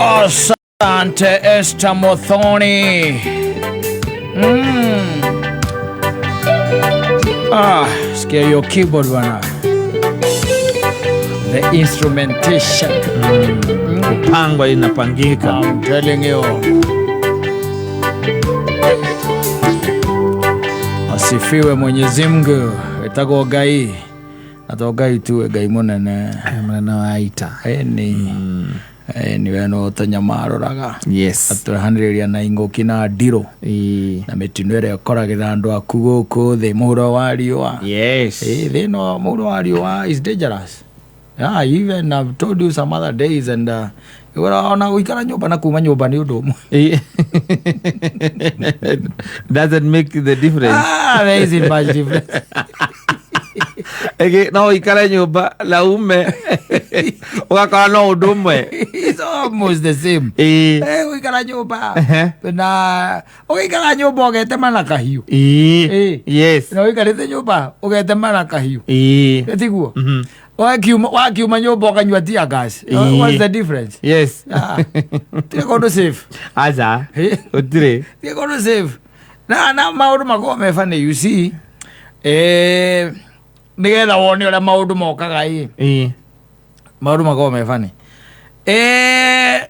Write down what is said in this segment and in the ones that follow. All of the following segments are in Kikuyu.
Asante Esther Muthoni. Ah, sikia hiyo keyboard bwana. The instrumentation. Kupangwa inapangika. I'm telling you. Asifiwe Mwenyezi Mungu. Etagwo Ngai. Na to Ngai tu, Ngai munene. Mũnene wa ita. Ĩni. Ĩni we no tũnyamaroraga. Yes. Atũrehanĩrĩria na ingũki na ndirũ. Ĩĩ. Na mĩtino ĩrĩa ĩkoragĩra andũ aku gũkũ thĩ mũhuro wa riũa. Yes. Ĩĩ, thĩ ĩno mũhuro wa riũa is dangerous. Yeah, even I've told you some other days and ona gũikara nyũmba na kuma nyũmba nĩ ũndũ ũmwe. Ĩĩ. Doesn't make the difference. Ah, there isn't much difference. Ĩgĩ no ũikare nyũmba na ume ũgakora no ũndũ ũmwe. It's almost the same. Ĩĩ. Eh, gũikara nyũmba Ehe. na ũgĩikara nyũmba ũgetema na kahiũ. Ĩĩ. Ĩĩ. Yes. Na ũikarĩte nyũmba ũgetema na kahiũ. Ĩĩ. Tiguo? Mhm. Wakiuma nyũmba ũkanyua tear gas. Ĩĩ. What's the difference? Yes. Ah, tirĩ kũndũ safe. Aca. Ĩĩ. Gũtirĩ. Tirĩ kũndũ safe. Na maũndũ makoragwo me funny, you see. Eh, nĩgetha wone ũrĩa maũndũ mokaga ĩ. Ĩĩ. Maũndũ makoragwo me funny. Eh,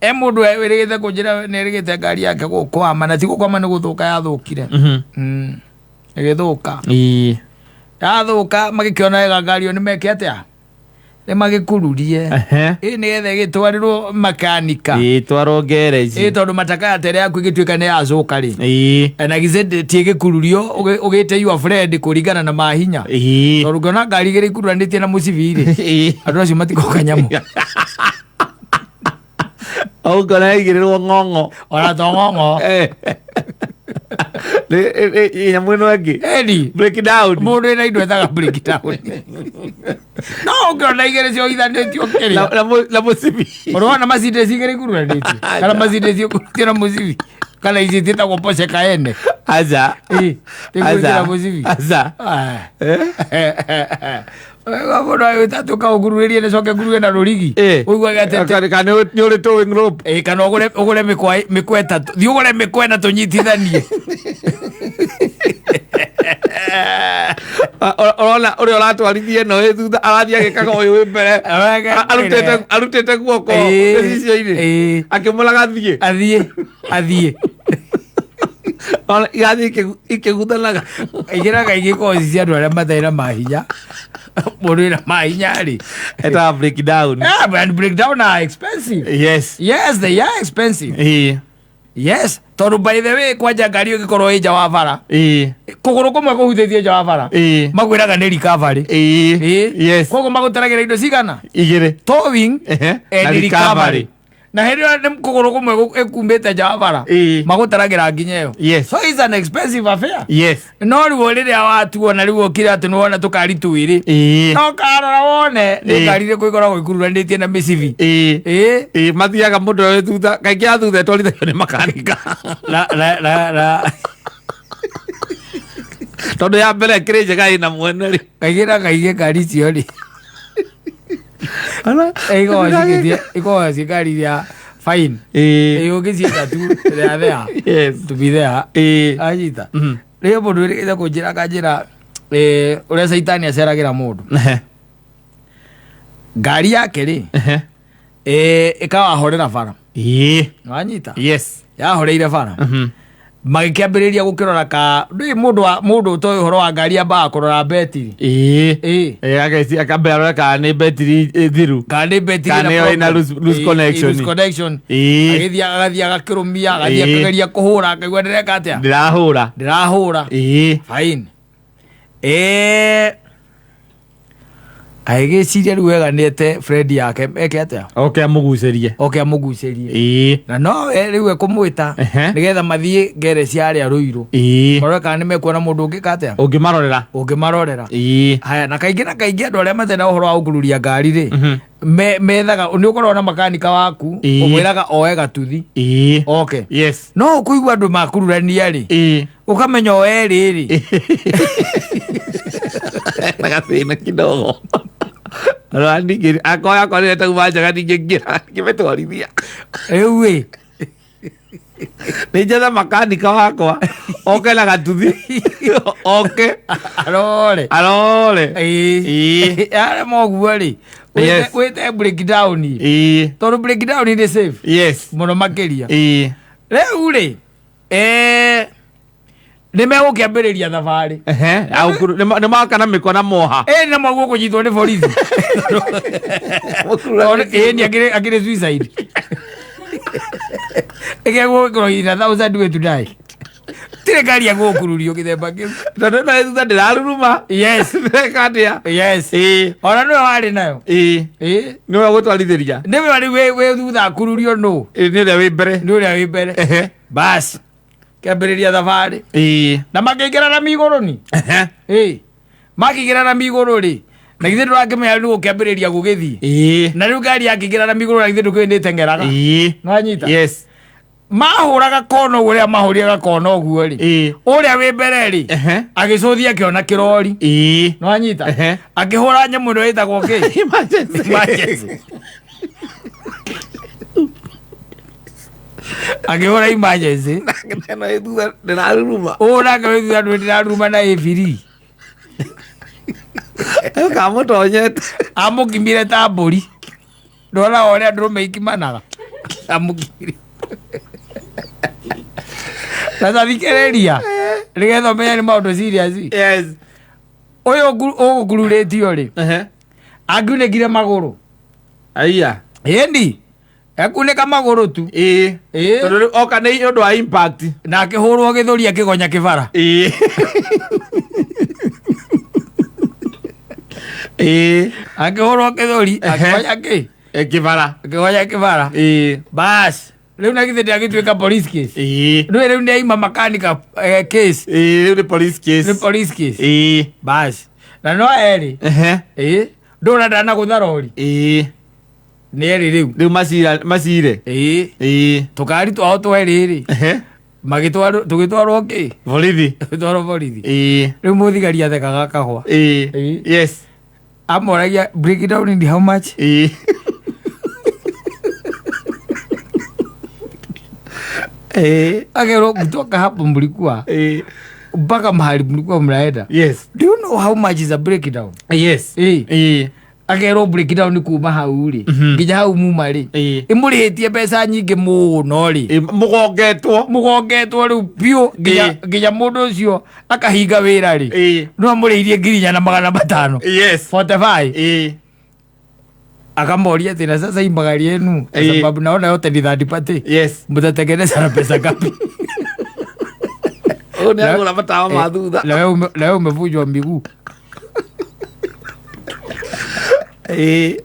e mũndũ wĩrĩgĩte kũnjĩra nĩ erĩgĩte ngari yake gũkwama, na ti gũkwama nĩ gũthũka yathũkire. Mhm. Ĩgĩthũka. Ĩĩ. Yathũka magĩkĩona wega ngari ĩyo nĩ meke atĩa? Nĩ magĩkururie. Ehe. Ĩ nĩgetha ĩgĩtwarĩrwo makanika. Ĩĩ, twarwo ngereji. Ĩ tondũ matakaya tere yaku ĩgĩtuĩka nĩ yacũka rĩ. Ĩĩ. Na githĩ ti ĩgĩkururio ũgĩte your friend kũringana na mahinya. Ĩĩ. Tondũ ũngĩona ngari igĩrĩ ikururanĩtie na mũcibi rĩ, Ĩĩ. andũ acio matigoka nyamũ. Ũngona yaigĩrĩrwo ng'ong'o. Ona to ng'ong'o. Eh. Nyamũ ĩno ĩngĩ. Eni. Break down. Mũndũ wĩna indo etaga break down. No ũngĩona igĩrĩ cioithanĩtio kĩrĩa. Na mũcibi. Ũrona Mercedes igĩrĩ ikururanĩtio. Kana Mercedes ikururanĩtio na mũcibi. Kana ici ciĩtagwo Porsche Cayenne. Aca. Ĩ, ikururanĩtio na Aca. mũcibi. Aca. Ah. Eh? Wega mũndũ agĩta tũkaũkuruhĩrie nĩcoke nguruhe na rũrigi. Ĩ. Ũiguage atĩ Kana nĩ ũrĩ towing rope. Ĩ, kana ũgũre mĩkwa mĩkwa ĩtatũ. Thiĩ ũgũre mĩkwa ĩna tũnyitithanie. Ũrona ũrĩa ũratwarithia ĩno ĩ thutha arathiĩ agĩkaga ũyũ wĩ mbere. Arutĩte guoko Ĩ. gĩcicio-inĩ. Ĩ. Akĩmũraga thiĩ. Athiĩ. Athiĩ. Ona irathiĩ ikĩguthanaga. Kaingĩ na kaingĩ ikoragwo ci cia andũ arĩa matarĩ na mahinya. Mũndũ wĩna mahinya rĩ. Etaga break down. Yeah, but breakdown are expensive. Yes. Yes, they are expensive. Ĩĩ. Yes, tondũ by the way kwanja ngari ĩngĩkorwo ĩ nja wa bara. Ĩĩ. Kũgũrũ kũmwe kũhutĩtie nja wa bara. Ĩĩ. Makwĩraga nĩ recovery. Ĩĩ. Ĩĩ. Yes. Koguo magũtaragĩra indo cigana? Igĩrĩ. Towing Ehe. and Na recovery. recovery. Na hĩndĩ ĩyo nĩ kũgũrũ kũmwe ĩkumbĩte nja wa bara. Ĩĩ. Magũtaragĩra nginya ĩyo. Yes. So it's an expensive affair. Yes. No rĩu rĩrĩa watuona rĩu ũkire atĩ nĩwona tũkari twĩrĩ. Ĩĩ. No karora wone nĩ Ĩĩ. ngari irĩkũ ikoragwo ikururanĩtie na mĩcibi. Ĩĩ. Ĩĩ. Ĩĩ, mathiaga mũndũ ũrĩa wĩ thutha kaingĩ ya thutha ĩtwarithagio nĩ makanika. Na na na na Tondũ ya mbere ĩkĩrĩ njega ĩna mwene rĩ. Kaingĩ na kaingĩ ngari icio rĩ. Ikoragwo cigĩthiĩ ikoragwo ci ngari iria fine. Ĩĩ. Ĩĩ ũngĩciĩta tu they are there. Yes. To be there. Ĩĩ. Anyita. Mhm. Rĩrĩa mũndũ wĩrĩgĩte kũnjĩra akanjĩra eh, ũrĩa caitani aceragĩra mũndũ. Ehe. Ngari yake rĩ Ehe. eh, ĩkawahorera bara. Ĩĩ. Wanyita? Yes. Yahoreire bara. Mhm. Magĩkĩambĩrĩria gũkĩrora ka ndũĩ mũndũ wa mũndũ ũtoĩ ũhoro wa ngari ambaga kũrora betiri. Ĩĩ. Ĩĩ. Ĩĩ, ageci akambia arore kana nĩ betiri thiru. Kana nĩ betiri Kana ĩyo ĩna loose Ĩĩ, connection. loose connection. Ĩĩ. Agĩthiĩ agathiĩ agakĩrũmia agathiĩ Ĩĩ. akĩgeria kũhũra akaigua ndĩreka atĩa? Ndĩrahũra. Ndĩrahũra. Ĩĩ. Fine. Eh, agĩgĩciria rĩu wega nĩete friend yake eke atĩa? Oke amũgucĩrie. Oke amũgucĩrie. Ĩĩ. Na nowe rĩu ekũmwĩta Ehe. nĩgetha mathiĩ ngereci harĩa Rũirũ. Ĩĩ. Marore kana nĩmekuona mũndũ ũngĩka atĩa? Ũngĩmarorera. Ũngĩmarorera. Ĩĩ. Haya, na kaingĩ na kaingĩ andũ arĩa matarĩ na ũhoro wa gũkururia ngari rĩ, Mhm. methaga nĩ ũkoragwo na makanika waku, Ĩĩ. ũmwĩraga oe gatuthi. Ĩĩ. Oke. Yes. No ũkũigua andũ makururania rĩ, Ĩĩ. ũkamenya o erĩ rĩ. Na gathĩna kidogo. Ona ningĩ akorwo akorire tauma njega ningĩingĩra ngĩmĩtwarithia. Rĩu ĩ. Nĩ njethe makanika wakwa oke na gatuthi oke arore. Arore. Ĩĩ. Ĩĩ. Arema ũguo rĩ, Yes. wĩte breakdown. Ĩĩ. Tondũ breakdown nĩ safe Yes. mũno makĩria. Ĩĩ. Rĩu rĩ, nĩ megũkĩambĩrĩria thabarĩ. Ehe, nĩ maka na mĩkwa na moha. Ĩ na maguo kũnyitwo nĩ borithi. Tondũ ĩ ni akĩrĩ suicide. Ĩkegũkorwo ina thousand way to die. Tirĩ ngari ya gũkururio gĩthemba kĩu. Tondũ ĩno ĩ thutha ndĩraruruma. Yes. Ndĩreka atĩa? Yes. Ĩĩ. Ona nĩwe warĩ nayo. Ĩĩ. Ĩ. Nĩwe ũgũtwarithĩria. Nĩwe warĩ wĩ thutha akururio nũ? Ĩĩ, nĩ ũrĩa wĩ mbere. Nĩ ũrĩa wĩ mbere. Ehe. Bas. Kĩambĩrĩria thabarĩ. Ĩĩ. Na makĩingĩra rami igũrũ ni. Ehe. Ĩ. Makĩingĩra rami igũrũ rĩ. Na githĩ ndũrakĩmenya nĩ gũkĩambĩrĩria gũgĩthiĩ. Ĩĩ. Na rĩu ngari yakĩingĩra rami igũrũ na githĩ ndũkĩũĩ nĩ ĩteng'eraga. Ĩĩ. Nĩwanyita? Yes. Mahũraga kona ũguo rĩrĩa mahũrire gakona ũguo rĩ. Ĩĩ. Ũrĩa wĩ mbere rĩ. Ehe. Agĩcũthia akĩona kĩrori. Ĩĩ. Nĩwanyita? Ehe. Akĩhũra nyamũ ĩno ĩtagwo kĩ? Emergency. Emergency. Akĩhũra emergency. Ĩno ĩ thutha ndĩraruruma. Ũũ nake wĩ thutha ndũĩ ndĩraruruma na ĩbiri. Kamũtonyete. Amũkimire ta mbũri. Ndona ũrĩa ndũrũme ikimanaga. Amũkimire. Na tathikĩrĩria nĩgetha ũmenye nĩ maũndũ serious. Yes. Ũyũ ũgũkururĩtio rĩ, Ehe. angiunĩkire magũrũ. Aiya. Ĩni ekunĩka magũrũ tu. Ĩĩ. Ĩĩ. Tondũ rĩu oka nĩ ũndũ wa impact. Na akĩhũrwo gĩthũri akĩgonya kĩbara. Ĩĩ. Ĩĩ. Akĩhũrwo gĩthũri Ehe. akĩgonya kĩ? Ĩ, kĩbara. Akĩgonya kĩbara. Ĩĩ. Bas. Rĩu na githĩ ndĩagĩtuĩka police case. Ĩĩ. Rĩu rĩu nĩaima makanika case. Ĩĩ, rĩu nĩ police case. Nĩ police case. Ĩĩ. Bas. Na no erĩ. Ehe. Ĩĩ. Ndũra ndanagũtha rori. Ĩĩ. Nĩ erĩ rĩu. Rĩu macira macire. Ĩĩ. Ĩĩ. Tũkari twao twerĩ rĩ. Ehe. Magĩtwarwo tũgĩtwarwo kĩ? Borithi. Tũgĩtwarwo borithi. Ĩĩ. Rĩu mũthigari athekaga kahũa. Ĩĩ. Ĩĩ. Yes. Amoragia break it down in how much? Ĩĩ. Ĩĩ. Akerwo kutoka hapo mlikuwa Ĩĩ. mpaka mahali mlikuwa mnaenda. Yes. Do you know how much is a breakdown? Yes. Ĩĩ. Ĩĩ. Akerwo breakdown kuma hau rĩ nginya hau muma rĩ Ĩĩ. ĩmũrĩhĩtie mbeca nyingĩ mũno rĩ. Ĩĩ, mũgongetwo. Mũgongetwo rĩu biũ nginya Ĩĩ. nginya mũndũ ũcio akahinga wĩra rĩ. Ĩĩ. No amũrĩirie 4,500. Yes. 45. Ĩĩ. Akamoria atĩ na sasa hii magari yenu kwa Ĩĩ. sababu naona yote ni third party. Yes. Mtatengeneza na pesa ngapi? Ũyũ nĩ agũra matawa ma thutha. Na wewe umevunjwa miguu. Ĩĩ.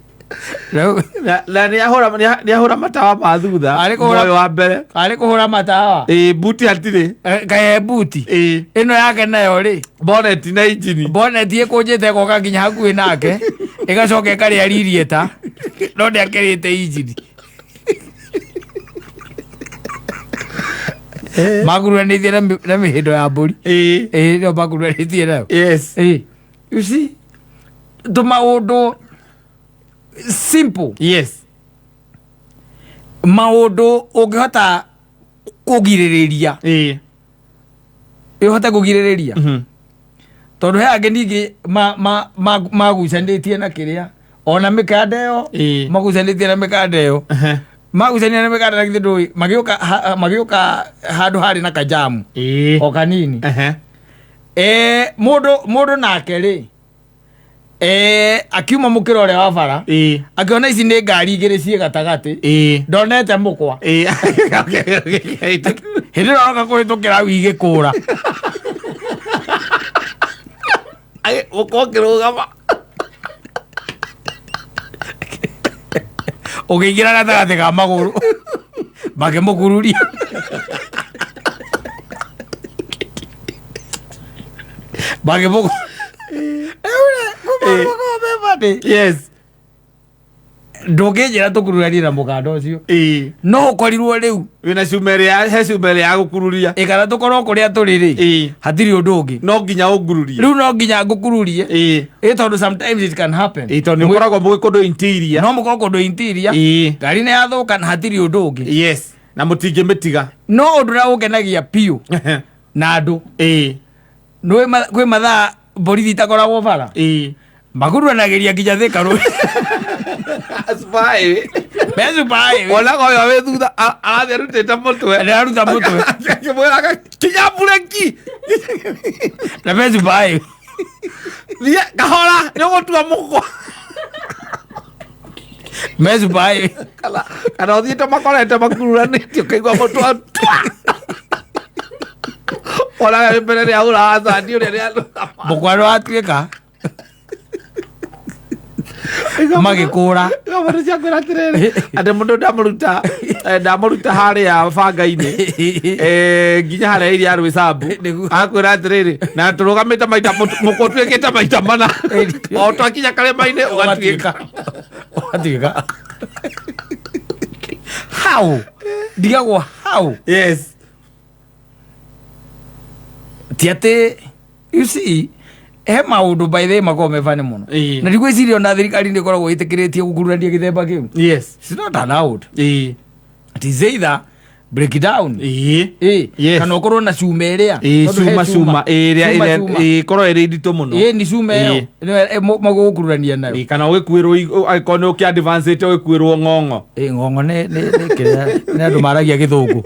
Na wewe- Na nĩ ahũra matawa ma thutha. Arĩ kũhũra- Moyo wa mbere. Arĩ kũhũra matawa. Ĩĩ, buti hatirĩ. Kae buti. Ĩĩ. Ĩno yake nayo rĩ. Bonnet na injini. Bonnet ĩkũnjĩte ĩgoka nginya hakuhĩ nake. Ĩgacoka ĩkarĩa ririeta. No ndĩakĩrĩte injini. Makururanĩtie na mĩhĩndo ya mbũri. Ĩĩ. Ĩĩ nĩyo makururanĩtie nayo. Yes. Ĩĩ. You see? Tũmaũndũ simple. Yes. Maũndũ ũngĩhota kũgirĩrĩria. Ĩĩ. Ũhote kũgirĩrĩria. Mhm. Tondũ he angĩ ningĩ magucanĩtie na kĩrĩa ona mĩkanda ĩyo. Ĩĩ. Magucanĩtie na mĩkanda ĩyo. Ehe. Magucania na mĩkanda na githĩ ndũĩ magĩũka handũ harĩ na kajamu. Ĩĩ. O kanini. Ehe. Mũndũ nake rĩ akiuma mũkĩra ũrĩa wa bara. Ĩĩ. Akĩona ici nĩ ngari igĩrĩ ciĩ gatagatĩ. Ĩĩ. Ndonete mũkwa. Ĩĩ. Okay, okay. Hĩndĩ ĩrĩa aroka kũhĩtũkĩra hau igĩkũra. Ai, mũkwa ũkĩrũgama. Ũkĩingĩra gatagatĩ ka magũrũ. Makĩmũkururia. Makĩmũkururia. Yes. Ndũngĩnjĩra tũkururanie na mũkanda ũcio. Ĩĩ. No ũkorirwo rĩu Wĩna cuma ĩrĩa he cuma ĩrĩa ya gũkururia. Ĩ kana tũkorwo kũrĩa tũrĩ rĩ, Ĩĩ. hatirĩ ũndũ ũngĩ. No nginya ũngururie. Rĩu no nginya ngũkururie. Ĩĩ. Ĩ tondũ sometimes it can happen. Ĩĩ, tondũ nĩ ũkoragwo mũgĩ kũndũ interior. No mũkorwo kũndũ interior. Ĩĩ. Ngari nĩ yathũka na hatirĩ ũndũ ũngĩ. Yes. Na mũtingĩmĩtiga. No ũndũ ũrĩa ũngenagia biũ na andũ, Ĩĩ. nĩ kwĩ mathaa borithi itakoragwo bara. Ĩĩ. Makururanagĩria nginya Thika Road. Spy. Me super highway. Onaga ũyũ wĩ thutha arathiĩ arutĩte mũtwe. Nĩararuta mũtwe. Akĩmwĩraga kinya bureki. Na me super highway. Thiĩ kahora nĩ ũgũtua mũkwa. Me super highway. Kana ũthiĩte makorete makururanĩtie ũkaigua mũtwe twa. Onaga wĩ mbere nĩ ahũra thani ũrĩa nĩ Mũkwa nĩ watuĩka. Magĩkũra. Mũndũ ciakwĩra atĩrĩrĩ atĩ mũndũ ndamũruta ndamũruta harĩa banga-inĩ nginya harĩa iria Rwĩsambu. Nĩguo. Akwĩra atĩrĩrĩ na tũrũgamĩte maita mũkwa ũtuĩkĩte maita mana o twakinya karĩma-inĩ ũgatuĩka. Ũgatuĩka. How? Ndigagwo how? Yes. Ti atĩ you see he maũndũ by the way makoragwo me funny mũno. Ĩĩ. Na ndigwĩciria ona thirikari nĩ ĩkoragwo ĩtĩkĩrĩtie gũkururania gĩthemba kĩu. Yes. It's not allowed. Ĩĩ. It is either break down. Ĩĩ. Ĩĩ. Yes. Kana ũkorwo na cuma ĩrĩa. Ĩĩ, Tondũ he cuma cuma ĩrĩa Cuma, ĩrĩa cuma. ĩĩ, ĩkorwo ĩrĩ nditũ mũno. Ĩĩ ni cuma ĩyo. Ĩĩ. Nĩyo magũgũkururania nayo. Ĩĩ, kana ũgĩkuĩrwo angĩkorwo nĩ ũkĩ advance ũgĩkuĩrwo ng'ong'o. Ĩĩ, ng'ong'o nĩ kĩrĩa nĩ andũ maragia gĩthũngũ.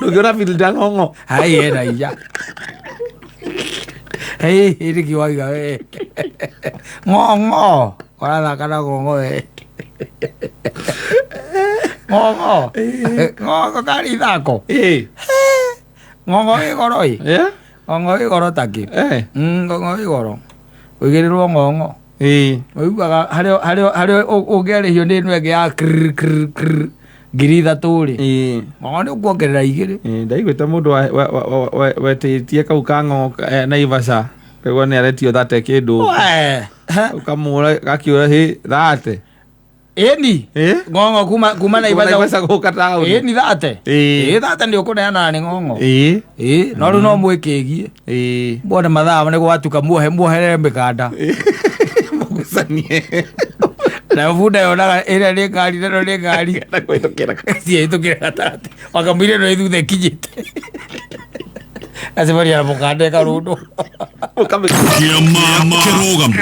Ndũngĩona filter ng'ong'o. Hai ena ija. Hei, nĩkĩ waiga we. Ng'ong'o. Ũrathaka na ng'ong'o we. Ng'ong'o. Ng'ong'o karĩ ithako. Ĩĩ. Ng'ong'o wĩ goro ĩ. Yeah? Ng'ong'o wĩ goro takĩ. Eh. Ng'ong'o wĩ goro. Ũigĩrĩrwo ng'ong'o. Ĩĩ. Ũiguaga harĩa ũngĩarĩhio nĩ ĩno ĩngĩ ya krr krr krr 3,000 rĩ. Ĩĩ. Ng'ong'o nĩ ũkuongerera 2. Ĩĩ, ndaiguĩte mũndũ wetĩtie kau ka ng'ong'o Naivasha kaigua nĩ aretio thate kĩndũ. We. Ũkamũra gakiũra hĩ thate. Ĩni. Ĩĩ. Ng'ong'o kuma Naivasha. Naivasha gũka taũni. Ĩni thate. Ĩĩ. Ĩĩ thate nĩ ũkũneana nĩ ng'ong'o. Ĩĩ. Ĩĩ no rĩu no mwĩkĩgie. Ĩĩ. Muone mathaa nĩ gwatuka muoherere mĩkanda. Mũgucanie. Nayo bunda yonaga ĩrĩa nĩ ngari na ĩno nĩ ngari. Na kũhĩtũkĩra. Ciahĩtũkĩra gatagatĩ. Wakamũira ĩno ĩ thutha ĩkinyĩte. Gacemania na mũkanda ĩkarũndwo. Ũkamĩ Kĩama kĩrũgamo.